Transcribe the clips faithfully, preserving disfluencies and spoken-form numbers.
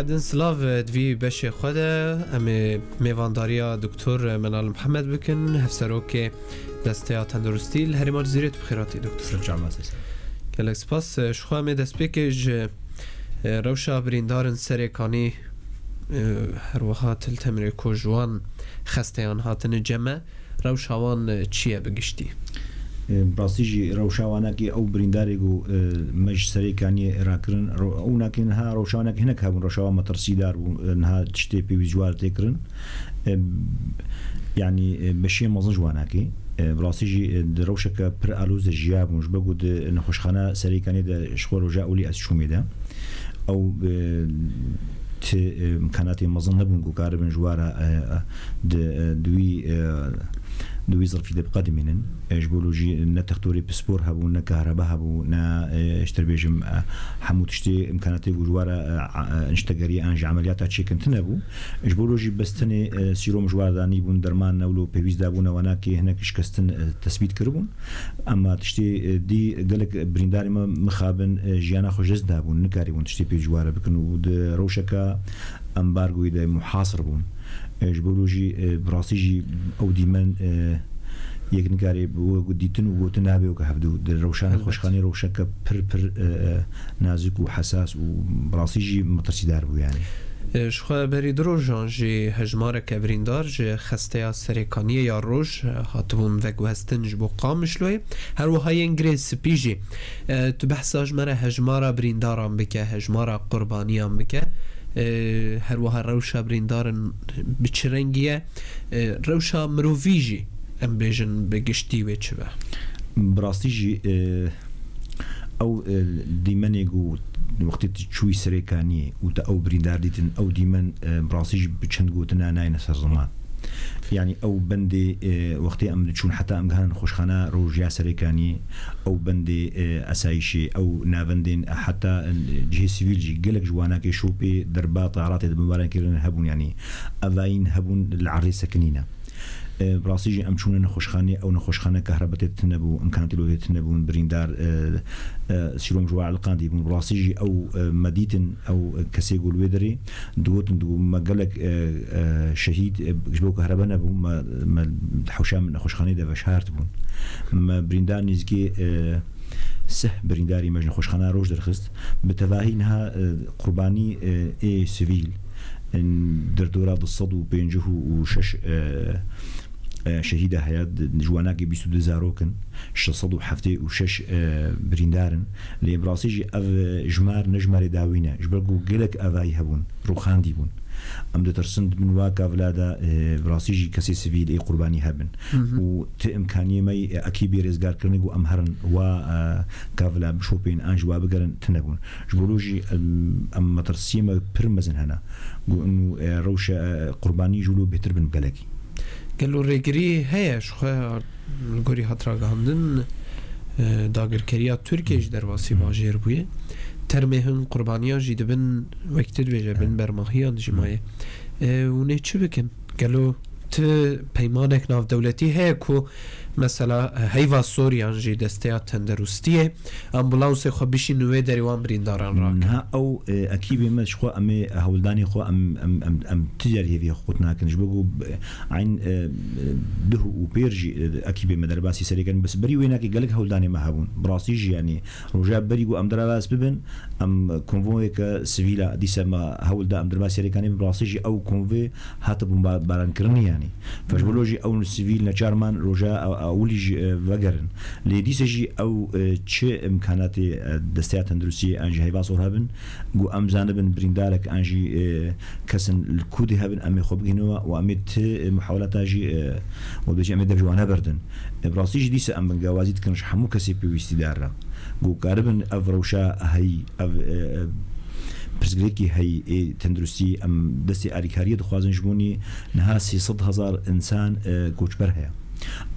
Din silav, di vî beşê xwe de em ê mêvandariya Doktor Menal Mihemed bikin, hevserokê Desteya Tenduristî li Herêma Cizîrê. Tu bi xêr hatî, Doktor. Gelek spas. Ji xwe em ê destpêkê ji, e, rewşa birîndarin Serê Kanî, e, her wiha Til Temirê ku ji wan xesteyan hatine cem e, rewşa wan, e, çi ye bi giştî? E, bi rastî jî rewşa wanakê ew birîndarê ku, e, me ji Serê Kaniyê rakirin, rew-, ew nakê niha rewşa wanakê hinek hebûn, rewşa wan metirsîdar bû, e, niha tiştê pêwîst ji wan re tê kirin. E, yanî, e, beşê mezin ji wanakê, e, bi rastî jî, e, di rewşeke pir aloz de jiyabûn, ji ber ku di nexweşxana Serê Kaniyê de ji xwe roja ewlî ez çûmê de. Ew, e, ti, e, imkanatê mezin nebûn ku karibin ji wara, e, e, di, e, di wî, e, di wî zirfî de biqedimînin. E, ji bo lo jî ne textorê pispor hebû, ne kahreba hebû, ne, e, ji te bêjim, e, hemû tiştê imkanatê ku ji wara, e, a, e, niştegeriyê an jî emeliyata çêkin tune bû. Ji bo lo jî bes tenê, e, sîrom ji wara danîbûn, derman ne wilo pêwîst dabûn, ewanakê hinek şikestin, e, tesbît kiribûn. Ema tiştê, e, dî gelek birîndarê me mixabin, e, jiyana xwe ji dest dabûn, nikarîbûn tiştê pê ji wara bikin û di rewşeka embargoyê de muhasir bûn. E, ji bo lo jî, e, bi rastî jî ew dîmen, e, yek nikarê bi we dîtin û gotin nabe weke hevdû. Di rewşa nexweşxanê rewşeke pir, pir, e, e, nazik û hesas û bi rastî jî metirsîdar bû yanî. E, ji xwe berî du rojan jî hejmareke birîndar ji xesteya Serê Kaniyê ya roj, e, hatibûn veguhestin ji bo Qamişloyê. Her wiha yên girê spî jî. E, tu behsa ji me re hejmara birîndaran bike, hejmara qurbaniyan bike. E, her wiha rewşa birîndarin bi çi rengî ye? E, rewşa mirovî jî em bêjin bi giştî wê çi be? Bi rastî jî, e, ew, e, dîmenê ku wextê tu çûyî Serê Kaniyê û te ew birîndar dîtin, ew dîmen, e, bi rastî jî bi çend gotina nayêne ser ziman. Yanî ew bendê, e, wextê em diçûn heta em gihane nexweşxana rojiya Serê Kaniyê, ew bendê, e, esayîşê, ew navendên, e, heta, e, cihê sivîl jî gelek ji wanakê şopê derba teyaratê de bimbaran kirin hebûn, yanî evayîn hebûn li erdê sekinîne. E, bi rastî jî em çûne nexweşxanê, ew nexweşxane kahrebetê tune bû, imkanatê lo tê tune bûn, birîndar, e, e, sîrom ji we eliqandî bûn. Bi rastî jî ew, e, me dîtin, ew, e, kesê ku li wê derê digotin, digot, me gelek, e, e, şehîd, e, ji bo kahrebe nebû, me, me hewşa min nexweşxanê de veşart bûn. Me birîndar nêzîkê, e, sih birîndarî me ji nexweşxana roj derxist. Bi tevahî niha, e, qurbanî, e, ê sivîl, in derdora du sed û pêncî û şeş, e, e, şehîda heye, di, ji wanakê bîst û du zarok in, şeş sed û heftê û şeş, e, birîndar in. Lê bi rastî jî ev, e, jimar ne jimarê dawî ne. Ji ber ku gelek evayî hebûn, rûxandî bûn. Em ditirsin di bin wa kavila de, e, bi rastî jî kesê sivîl ê qurbanî hebin. Hı hı. Û ti imkaniyê me yê, e, ekîbê rêzgarkirinê ku em herin wa, e, kavila bişopên an ji wa bigerin tune bûn. Ji bo lo jî em, em metirsiyê me pir mezin hene. Ku inu, e, rewşe, e, qurbanî ji wilo bêhtir bin gelekî. Gelo rêgirî heye ji xwe li gorî hat ragihandin, e, dagirkeriya Tirkiyê ji derbasî Hı. bajêr bûye. Termê hin qurbaniyan jî dibin wek tu dibêje bin Hı. bermahiyan jî Hı. maye. E, hûn ê çi bikin? Gelo ti peymanek navdewletî heye ku mesela, e, heyva soriyan jî desteya tenderustiyê ambulansê xwe bişînin wê derê wan birîndaran rakin? Niha ew, e, ekîbê me ji xwe em ê hewldanê xwe em, em, em, em tu carî hêviyê xwe qut nakin. Ji bo ku, e, eyn, e, e, duh û pêr jî, e, ekîbê me derbasî serê kirin. Bes berî wê nakê gelek hewldanê me hebûn. Bi rastî jî yanî roja berî ku em derbas bibin, em konvoyeke sivîla dîse me hewl da em derbasî serê kanê, bi rastî jî ew konvoy hate bomba-, barankirinê yanî. Fe ji bo Hı. lo jî ew sivîl neçar man roja ew-, ewilî jî, e, vegerin. Lê dîse jî ew, e, çi imkanatê, e, desteya tenduristiyê an jî heyva sor hebin, ku em zanibin birîndarek an jî, e, kesin li kûdê hebin, em ê xwe bigihînin we û em ê ti, e, muhawelata jî, e, we bêjî em ê dev ji wan neberdin. E, bi rastî jî dîse em bingewazî dikin ji hemû kesê pêwîstîdar re. Ku karibin ev rewşa heyî, ev, e, e, pirsgirêkî heyî ê tenduristî, em destê alîkariyê dixwazin ji bo nî niha sê sed hezar însan, e, koçber heye.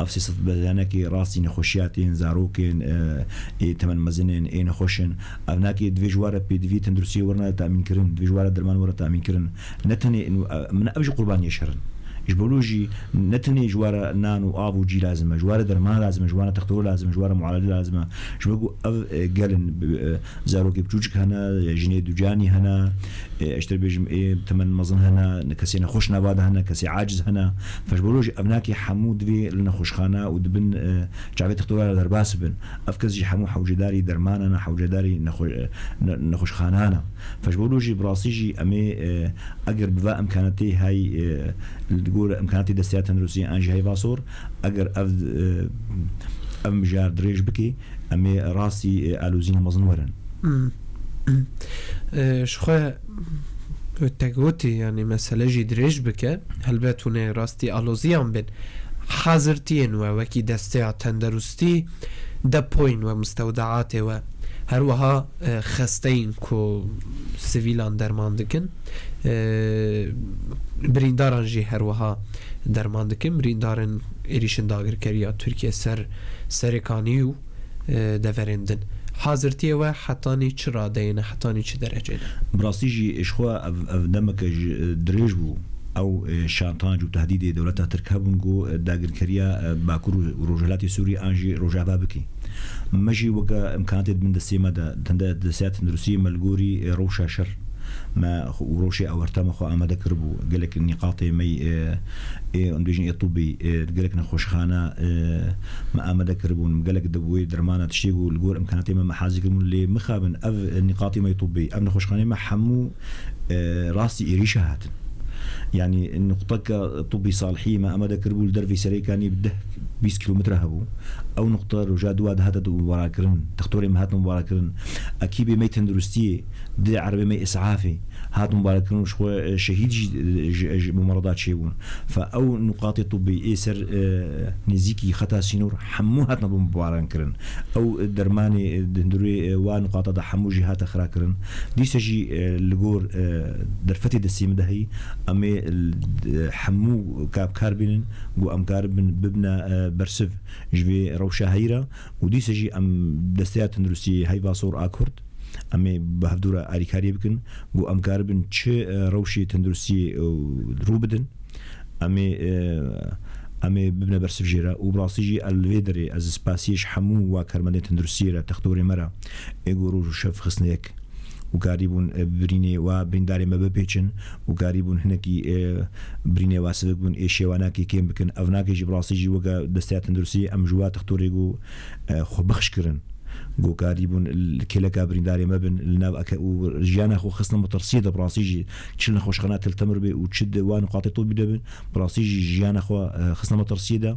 Ev sê sed bedeyanekê rastî nexweşiya tên, zarokên, e, ê temen mezinên, ê nexweş in. Ev nakê divê ji ware pêdivî tenduristiyê werine temîn kirin, divê ji ware derman were temîn kirin. Ne tenê inu, e, min ev jî qurbaniyê şer in. Ji bo wilo jî ne tenê ji we re nan û av û cî lazim e, ji we re derman lazim e, ji we re textor lazim e, ji we re mualece lazim e. Ji bo ku ev, e, gel in, e, zarokê biçûçik hene, jinê ducanî hene, e, ez ji te bêjim, ê temen mezin hene, kesê nexweş nava de hene, kesê aciz hene. Fe ji bo wilo jî ev nakê hemû divê li nexweşxane û di bin, e, çavê textora re derbas bin. Ev kes jî hemû hewcedarî dermanan e, hewcedarî nexwe-, ne-, nexweşxanan e. Fe ji bo wilo jî bi rastî jî em ê, e, eger bi va imkanatê hay, e, li gor imkanatê desteya tenduristiyê an jî heyva sor, eger ev, e, ev mijar dirêj bike, em ê rastî, e, alozîna mezin werin. Hmm. E, ji xwe te gotî, yanî mesele jî dirêj bike, helbet hûn ê rastî aloziyan bên. Hazirtiyên we wekî desteya tenderustî, depoyên we, mustewdeatê we, her wiha, e, xesteyên ku sivîlan derman dikin, e, birîndaran jî her wiha derman dikin, birîndarên êrîşên dagirkeriya Tirkiye ser Serêkanî û, e, deverên din. Hazirtiyê we hetanî çi radeyê ne, hetanî çi derecê ne? Bi rastî jî ji xwe ev, ev demeke ji, e, dirêj bû. Ew, e, şantanc û tehdîdê dewleta Tirk hebûn ku, e, dagirkeriya, e, Bakur û Rojhilatê Sûrî an jî Rojava bike. Me jî weke imkanatê di bin destê me de, tende desteya tenduristiyê me li gorî, e, rewşa şer me xwe û rewşê awarte me xwe amade kiribû. Gelek nîqatê me, e, ê, em dibêjin ê tibî, e, gelek nexweşxane, e, me amade kiribûn. Gelek di wê dermana tiştê ku li gor imkanatê me me hazir kiribûn. Lê mixabin ev nîqatê me yê tibî, ev nexweşxanê me hemû, e, rastî êrîşa hatin. Yanî nuqteka tibî Salihî me amade kiribû li dervê Serêkanî bi deh bîst kîlometre hebû. Ew nuqte roja dû dihate mubarakirin. Textorê me hatin mubarakirin. Ekîbê me tenduristiyê di erebê me îsafê hatin mubarakirin û ji xwe, e, şehîd jî, e, ji, ji bo merada çêbûn. Fe ew nuqatê tibî ê ser, e, nêzîkî xeta sînor hemû hatine bo mubarankirin. Ew dermanê, e, di hundirê, e, wa nuqata de hemû jî hate xira kirin. Dîsa jî, e, li gor, e, derfetê destê min de heyî, em ê, e, hemû ka bi kar bînin, ku em karibin bibine, e, bersiv ji vê rewşa heyî re û dîsa jî em desteya tenduristiyê Heyva Sor a Kurd, em ê bi hevdû re alîkariyê bikin, ku em karibin çi, e, rewşê tenduristiyê, e, rû bidin, em ê, e, em ê bibine bersiv jê re û bi rastî jî ez li vê derê ez spasiyê ji hemû wa karmendên tenduristiyê re, textorê me re, ê ku roj û şev xistine yek û karîbûn, e, birînê wa birîndarê me bipêçin û karîbûn hinekî, e, birînê wa sivik bûn, ê şêwanakê kêm bikin. Ev nake jî bi rastî jî weke desteya tenduristiyê em ji wa textorê ku, e, xwe bixş kirin, ku karîbûn li kêleka birîndarê me bin, li nav eke û jiyana xwe xistin metirsiyê de bi rastî jî çi li nexweşxana Til Temir bê û çi di wan nuqatê tibî de bin, bi rastî jî jiyana xwe, e, xistin metirsiyê de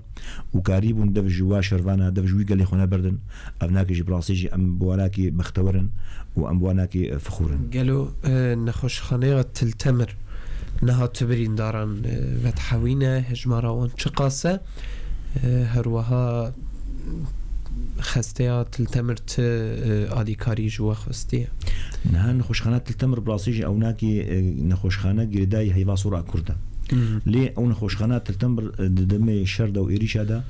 û karîbûn dev ji wa şervana, dev ji wî gelê xwe neberdin. Ev nake jî bi rastî jî em bi wanakê bextewer in û em bi wanakê, e, fixûr in. Gelo, e, nexweşxaneya Til Temir niha tu birîndaran, e, vedihewîne, hejmara wan çiqas e? E, her wiha xesteya Til Temir ti, e, alîkarî ji we xwestiye? Niha nexweşxana Til Temir bi rastî jî ew nakê, e, nexweşxane girêdayî Heyva Sor a Kurd e. Hı hı. Lê ew nexweşxana Til Temir, e, di demê şer de û êrîşa de,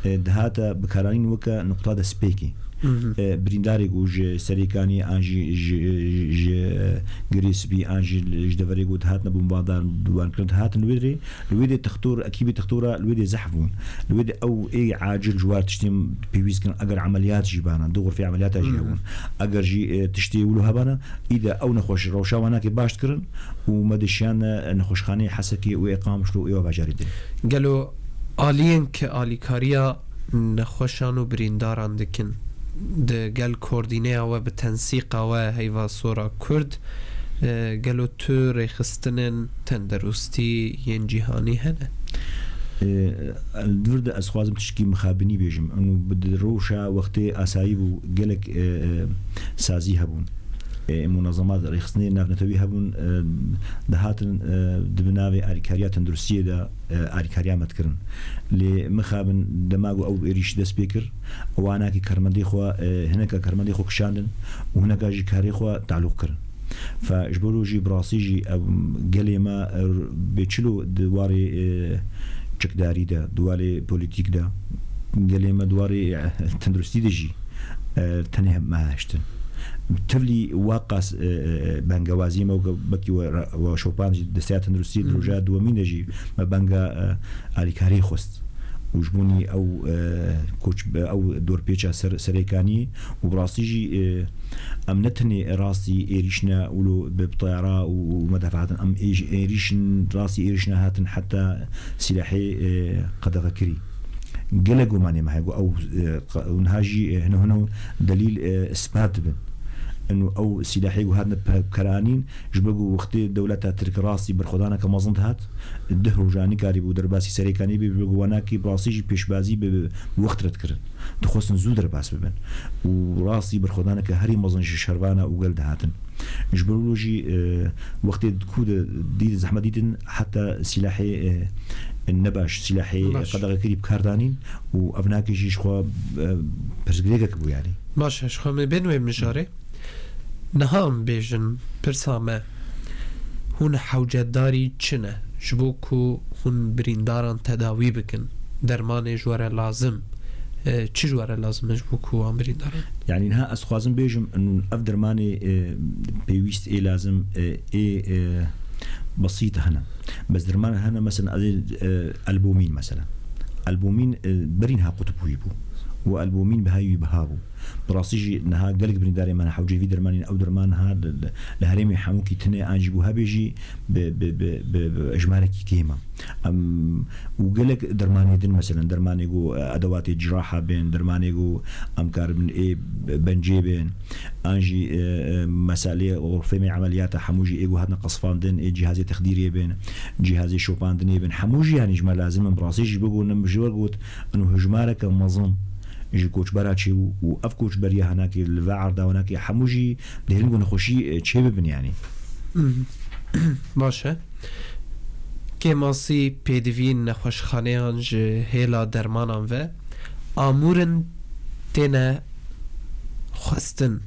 e, dihate bikaranîn weke nuqta destpêkê. Hı hı. E, birîndarê ku ji Serêkanî an jî ji, ji, ji, e, Girê Spî an jî ji deverê ku dihatine bombardar, bombardkirin dihatin wê derê. Li wê de textor, ekîbê textora li wê de zehf bûn. Li wê de ew ê acil ji war tiştên pêwîst kirin, eger emeliyat jî bana, du xurfê emeliyata jî hebûn. Eger jî, e, tiştê wilo hebana, î de ew nexweş rewşa wanakê baş dikirin û me dişiyane nexweşxaneyê Hesekê û ê Qamişlo û ê wa bajarê din. Gelo aliyên ke alîkariya nexweşan û birîndaran dikin, di gel koordîneya we, bi tensîqa we, Heyva Sora Kurd, e, gelo tu rêxistinên tenderustî yên cîhanî hene? E, li vir de ez xwazim tişkî mixabinî bêjim. Û bi di rewşa wextê asayî bû, gelek, e, e, sazî hebûn. E, munazemat rêxistinê navnetewî hebûn, e, dihatin, e, di binavê alîkariya tenduristiyê de, e, alîkariya me dikirin. Lê mixabin dema ku ew êrîş dest pê kir, wanakî karmendê xwe, e, hineka karmendê xwe kişandin û hineka jî karê xwe talûq kirin. Fe ji bo jî bi rastî jî ew gelê me, e, bê çilo di warê, e, çikdarî de, di warê polîtîk de, gelê me di warê, e, tenduristî de jî, e, tenê me hiştin. Tevlî waqas, e, e, bengewazî me, weke, wekî we, we şopan jî desteya tenduristî di roja duwemîn de jî me benga, e, alîkarî xwest. Û ji bonî ew, e, koç, ew dorpêça ser, serêkanî û bi rastî jî, e, em ne tenê rastî êrîş ne wilo bi teyara û, û medefa hatin. Em êj-, êrîş, rastî êrîş nehatin heta sîlahê, e, qedexekirî. Gelek gumanê me heye ku ew, e, qa-, û niha jî, e, hino hino delîl, e, ispat dibin. Ino ew sîlahê ku hatine pe-, bikaranîn, ji ber ku wextê dewleta Tirk rastî berxwedaneke mezin dihat, deh roja nikarîbû derbasî serêkanî bê, ji ber ku wanakî bi rastî jî pêşbazî bi, bi wext re dikirin. Dixwestin zû derbas bibin. Û rastî berxwedaneke herî mezin ji şervana û gel dihatin. Ji ber wilo jî, e, wextê ku de dî-, zehmet dîtin heta sîlahê, e, nebaş, sîlahê Baş. qedexekirî bi kar danîn û ev nakê jî ji xwe, e, pirsgirêkek bû, yanî. Baş e, ji xwe me bên wê mijarê. Niha em bêjin, pirsa me, hûn hewcedarî çi ne? Ji bo ku hûn birîndaran tedawî bikin, dermanê ji we re lazim, e, çi ji we re lazim e ji bo ku wan birîndaran? Yanî niha ez dixwazim bêjim, ev dermanê, e, pêwîst ê lazim, e, ê, e, besît hene. Bes derman hene, mesela, ez ê, e, albomîn, mesela. Albomîn, e, berî niha qutbûyî bû. Û albomîn bihayî wî biha bû. Bi rastî jî niha gelek birîndarê me hewcê vî dermanîn, ew derman niha li, li, li herêmê hemûkî tune an jî ku hebê jî bi, bi, bi, bi, bi ejmarekî kêm e. Em, û gelek dermanê din, meselen, dermanê ku, e, edewatê ciraha bên, dermanê ku em karibin ê bencê bên, an jî, e, e, meselê xurfemê emeliyata hemû jî ê ku hatine qesfandin, ê cihazê texdîrê bên, cihazê şopandinê bên, hemû jî, yanî, ji me lazim in, bi rastî jî bigonim, ji we got, ino hejmareke mezin ji koçbera çêbû û ev koçberiya hinakê li ve erda hinakê hemû jî dihêlin ku nexweşî, e, çêbibin, yanî. Mhm. Baş e. Kêmasî pêdivî nexweşxaneyan ji hêla dermanan ve amûrin têne xwestin,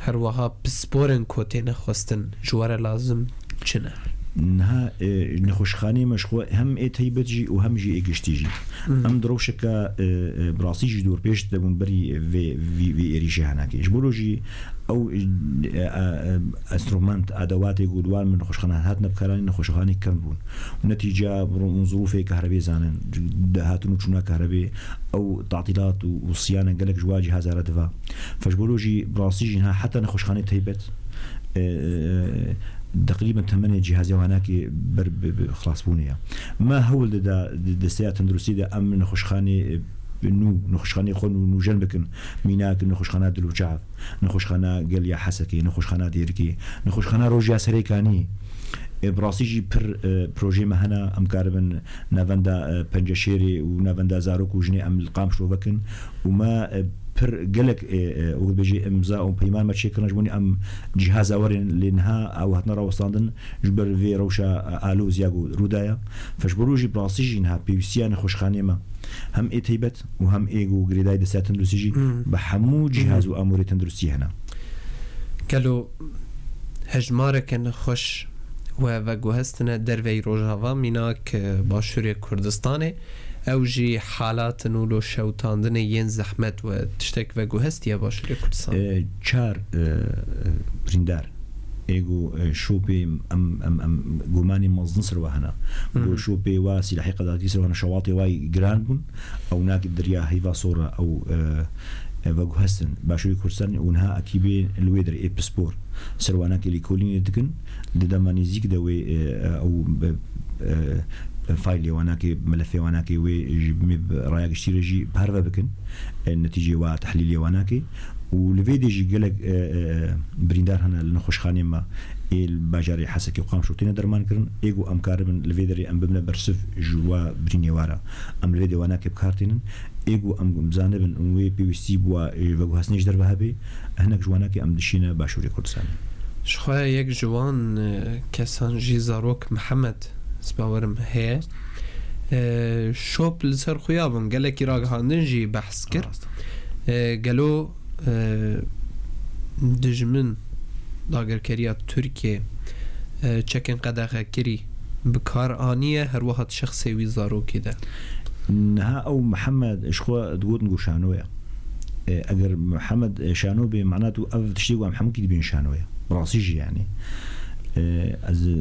her wiha pisporên ku têne xwestin ji we re lazim çi ne? Niha, e, nexweşxaneyê me ji xwe hem ê taybet jî û hem jî ê giştî jî. Mhm. Em di rewşeke, e, e, bi rastî jî dorpêç de bûn berî vê, vî, vî êrîşê hinakê. Ji bo jî ew, e, e, e, enstrument, edewatê ku di wan min nexweşxanan hatine bikaranîn, nexweşxanê kevn bûn. Û netîca bi ro-, zirûfê kahrebê zanin, hatin û çûna kahrebê, ew tatîlat û, û siyanan gelek ji wa cîhaza re diva. Fe ji bo jî bi rastî jî niha heta nexweşxanê taybet, e, e, e, teqrîben temenê cîhazê wanakê ber bi, bi xilasbûnê ye. Me hewl dida di desteya tenduristî de em nexweşxanê, e, nû, nexweşxanê xwe nû, nûjen bikin. Mînak nexweşxana Dil û Çav, nexweşxana Gel ya Hesekê, nexweşxana Dêrikê, nexweşxana Rojiya Serêkanî. E, bi rastî jî pir, e, projeyê me hene, em karibin navenda, e, Penceşêrê û navenda Zarok û Jinê em li Qamişlo vekin û me, e, pir gelek, e, e, wek dibêjî, imza û peyman me çêkirin, ji bo em cîhaza werin, lê niha ew hatine rawestandin, ji ber vê rewşa, e, aloz ya ku rû daye. Fe ji bo jî bi rastî jî niha pêwîstiya nexweşxanê me hem ê taybet û hem ê ku girêdayî desteya tenduristî jî Hmm. bi hemû cîhaz û amûrê tenduristî hene. Gelo hejmareke nexweş we veguhestine derveyî Rojava, mînak, e, Başûrê Kurdistanê, ew jî halatin û lo şewtandinê yên zehmet we tiştek veguhestiye Başûrê Kurdistanê? E, çar, e, e, birîndar. Ê ku, e, şopê em, em, em gumanê mezin ser we hene. Ku Hmm. şopê wa sîlahê qedexekî ser we hene, şewatê wa giran bûn. Ew nakê deriya heyva sor e, ew, e, e, veguhestin Başûrê Kurdistanê û niha ekîbê li wê derê ê pispor ser wanakê lêkolînê dikin. Di dema nêzîk de wê, e, e, ew, e, e, faylê wanakê, melefê wanakê wê ji me bi raya giştî re jî parve bikin. E, netîcê wa tehlîlê wanakê. Û li vê dê jî gelek, e, e, birîndar hene li nexweşxanê me ê li bajarê Hesekê û Qamişlo têne derman kirin. Ê ku em karibin li vê derê em bibine bersiv ji wa birînê wa re. Em li vê dê wanakê bi kar tînin. Ê ku em zanibin û wê pêwîstî bi wa, e, veguhestinê ji derve hebe, hinek ji wanakê em dişîne Başûrê Kurdistanê. Ji xwe yek ji wan, e, kesan jî zarok Mihemed, ez bawerim heye. E, şop li ser xuya bûn. Gelekî ragihandin jî behs kir. Rast. E, gelo, e, dijmin dagirkeriya Tirkiyê, e, çekên qedexekirî bi kar aniye, her wiha di şexsê wî zarokî de? Niha ew Mihemed ji xwe digotin ku şanoya. E, eger Mihemed, e, şano bê, mana tu ev tiştê ku em hemûkî dibînin şano ye. Bi rastî jî, yanî. E, ez, e,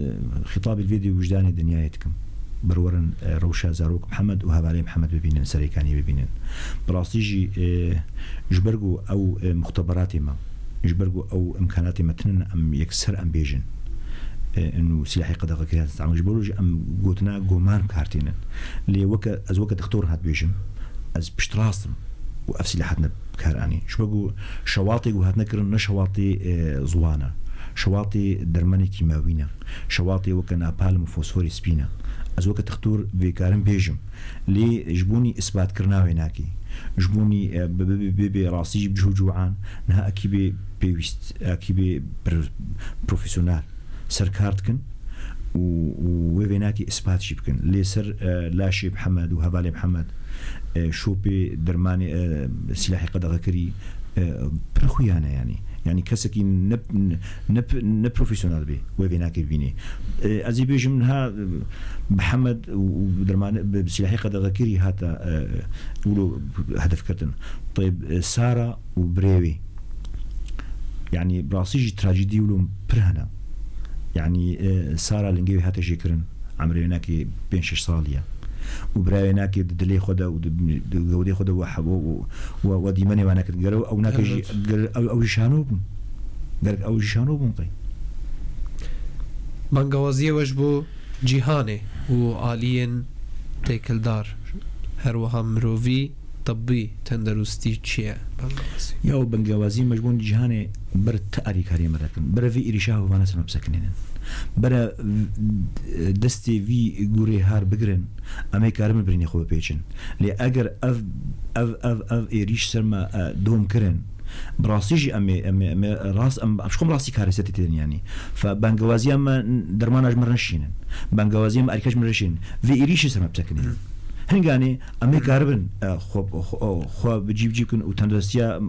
xîtabî vê dê wijdanê dinyayê dikim. Berwerin, e, rewşa zarok Mihemed û hevalê Mihemed bibînin, serêkaniyê bibînin. Bi rastî jî, e, ji ber ku ew, e, muxteberatê me, ji ber ku ew imkanatê me tinin, em yekser em bêjin. E, inu silahê qedexekirî hat, ji bo jî em gotina goman bi kar tênin. Lê weke, ez weke dixtor hat bêjim, ez piştrast im û ev silah hatine bi kar anî. Ji bo ku şewatê ku hatine kirin ne şewatê, e, ziwan e. Şewatê dermanê kîmawî ne. Şewatê weke napalm û fosforê spî ne. Ez weke dixtor vê karim bêjim. Lê ji bonî isbatkirina wê nakê. Ji bonî, e, bi, bi, bi, bi, bi rastî jî bi cih û ciwan niha ekîbê pêwîst, ekîbê pir-, profesyonel ser kar dikin û, û wê vê nakê isbat jî bikin. Lê ser, e, laşê Mihemed û hevalê Mihemed, e, şopê dermanê, e, silahê qedexekirî, e, pir xuya ne, yanî. Yanî kesekî ne, ne, ne profesyonel bê, wê vê nakê bibînê. E, ez ê bêjim niha, e, Mihemed û, û dermanê, bi, bi silahê qedexekirî hate, e, wilo hedefgirtin. Teyb, e, Sara û birê wê. Yanî, bi rastî jî trajîdî wilo pir hene. Yanî, e, Sara lingê wê hate jêkirin. Emrê wê nakê pênc şeş salî ye. Û birayê wê nakê di dilê xwe de û di, di gewdê xwe de we, we, we, we dîmenê we neket. Ger ew, ew nakê jî, Evet. ger ew, ew jî şano bûn. Gerek ew jî şano bûn qey. Bangawaziyê we ji bo cîhanê û aliyên têkildar, her wiha mirovî, tibbî, tenderustî çi ye? Bangawazî. Ya û bangawazî me ji bo cîhanê ber ti alîkariyê me dikin. Ber vê êrîşa hovane ser me bisekinînin. Ber destê vî gurê har bigirin, em ê karibin birînê xwe bipêçin. Lê eger ev, ev, ev, ev êrîş ser me, e, dom kirin, bi rastî jî em ê, em ê, em ê rast, em, em ji xwe rastî karê setê têdin, yanî. Fe bengewaziya me dermana ji me re neşînin. Bengewaziya me erka ji me re neşînin. Vê êrîşê ser me bisekinin. Hinganê em ê karibin, e, xwe, xwe, xwe bi cî bi cî bikin û tenduristiya,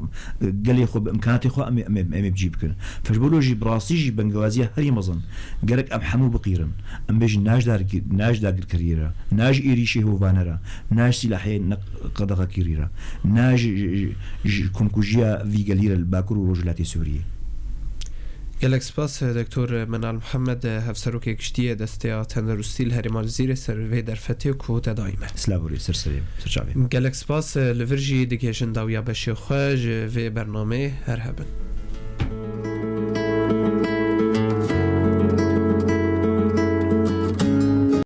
e, gelê xwe bi imkanatê xwe em ê, em ê, em ê bi cî bikin. Fe ji bo jî bi rastî jî bengewaziya herî mezin. Gerek em hemû biqîrin. Em bêjin, na ji dargir-, na ji dagirkeriyê re, na ji êrîşê hovane re, na ji silahê ne qedexekirî re, na ji, ji, ji, ji komkujiya vî gelî re li Bakur û Rojhilatê Sûriyê. Gelek spas, Doktor Menal Mihemed, Hevserokê Giştî yê Desteya Tenderustî li Herêma Cizîrê, ser vê derfetê ku te dayî me. Silav û rê, ser serê, ser çavê. Gelek spas, li vir jî digihêjin dawiya beşê xwe ji vê bernameyê. Her hebin.